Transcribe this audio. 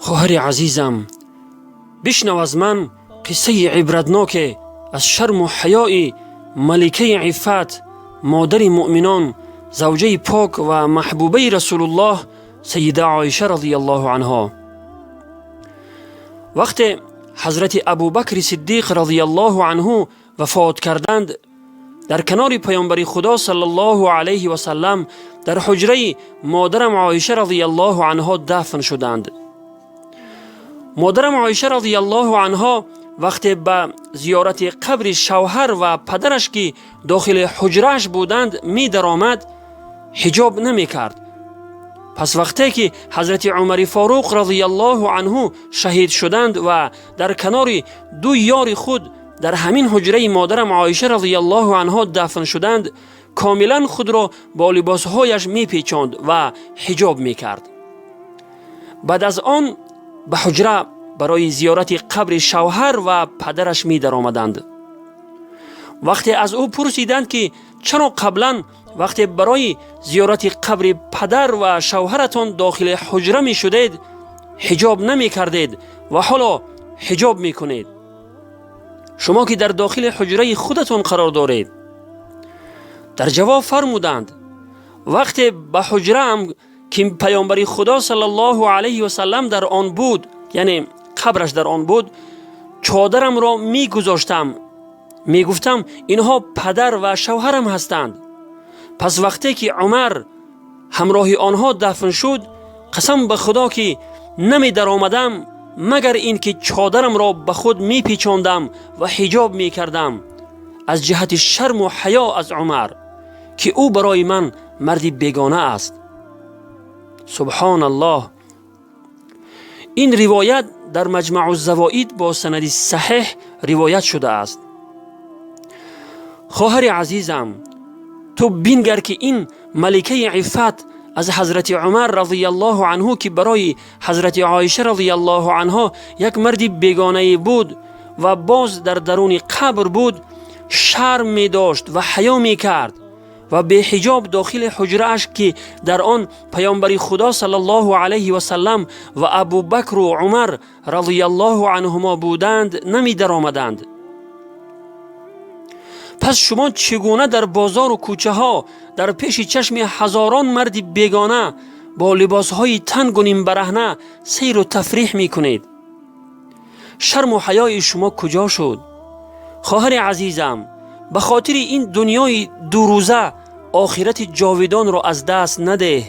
Хоҳари азизам, бишнав аз ман қиссаи ибратноке аз шарму ҳаёи маликаи иффат, модари муъминон, завҷаи пок ва маҳбубаи Расулуллоҳ, Сайида Оиша разияллоҳу анҳо. Вақте ҳазрати Абубакри Сиддиқ разияллоҳу анҳу вафот карданд, дар канори паёмбари Худо саллаллоҳу алайҳи васаллам дар ҳуҷраи модарам Оиша разияллоҳу анҳо дафн шуданд. Модарам Оиша разияллоҳу анҳо вақте ба зиёрати қабри шавҳар ва падараш, ки дохили ҳуҷрааш буданд, медаромад, ҳиҷоб намекард. Пас вақте ки ҳазрати Умари Форуқ разияллоҳу анҳу шаҳид шуданд ва дар канори ду ёри худ дар ҳамин ҳуҷраи модарам Оиша разияллоҳу анҳо дафн шуданд, комилан худро бо либосҳояш мепечонд ва ҳиҷоб мекард. Баъд аз он ба ҳуҷра барои зиёрати қабри шавҳар ва падараш медаромаданд. Вақте аз ӯ пурсиданд, ки чаро қаблан вақте барои зиёрати қабри падар ва шавҳаратон дохили ҳуҷра мешудед, ҳиҷоб намекардед ва ҳоло ҳиҷоб мекунед, шумо ки дар дохили ҳуҷраи худатон қарор доред? Дар ҷавоб фармуданд: вақте ба ҳуҷраам, ки паёмбари Худо саллаллоҳу алайҳи васаллам дар он буд, яъне қабраш дар он буд, чодарамро мегузоштам, мегуфтам, инҳо падар ва шавҳарам ҳастанд. Пас вақте ки Умар ҳамроҳи онҳо дафн шуд, қасам ба Худо, ки намедаромадам, магар ин ки чодарамро ба худ мепечондам ва ҳиҷоб мекардам, аз ҷиҳати шарму ҳаё аз Умар, ки ӯ барои ман марди бегона аст. Субҳоналлоҳ! Ин ривоят дар Маҷмаъу Завоид бо санади саҳеҳ ривоят шудааст. Хоҳари азизам, ту бингар, ки ин маликаи иффат аз ҳазрати Умар разияллоҳу анҳу, ки барои ҳазрати Оиша разияллоҳу анҳо як марди бегонае буд ва боз дар даруни қабр буд, шарм медошт ва ҳаё мекард ва беҳиҷоб дохили ҳуҷрааш, ки дар он паёмбари Худо саллаллоҳу алайҳи васаллам ва Абубакру Умар разияллоҳу анҳумо буданд, намедаромаданд. Пас шумо чӣ гуна дар бозору кӯчаҳо, дар пеши чашми ҳазорон марди бегона, бо либосҳои тангу нимбараҳна сайру тафриҳ мекунед? Шарму ҳаёи шумо куҷо шуд? Хоҳари азизам, ба хотири ин дунёи дурӯза охирати ҷовидонро аз даст надеҳ.